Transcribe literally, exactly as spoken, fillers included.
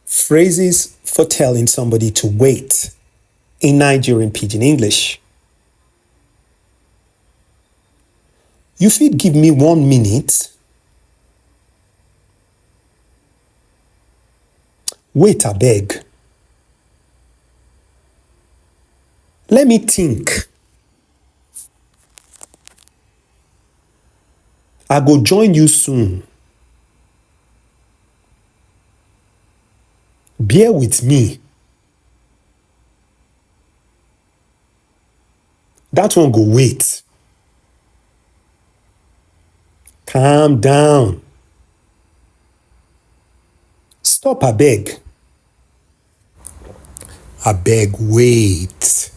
Phrases for telling somebody to wait in Nigerian Pidgin English. You fit give me one minute? Wait, abeg. Let me think. I go join you soon. Bear with me. That one go wait. Calm down. Stop, abeg. Abeg, wait.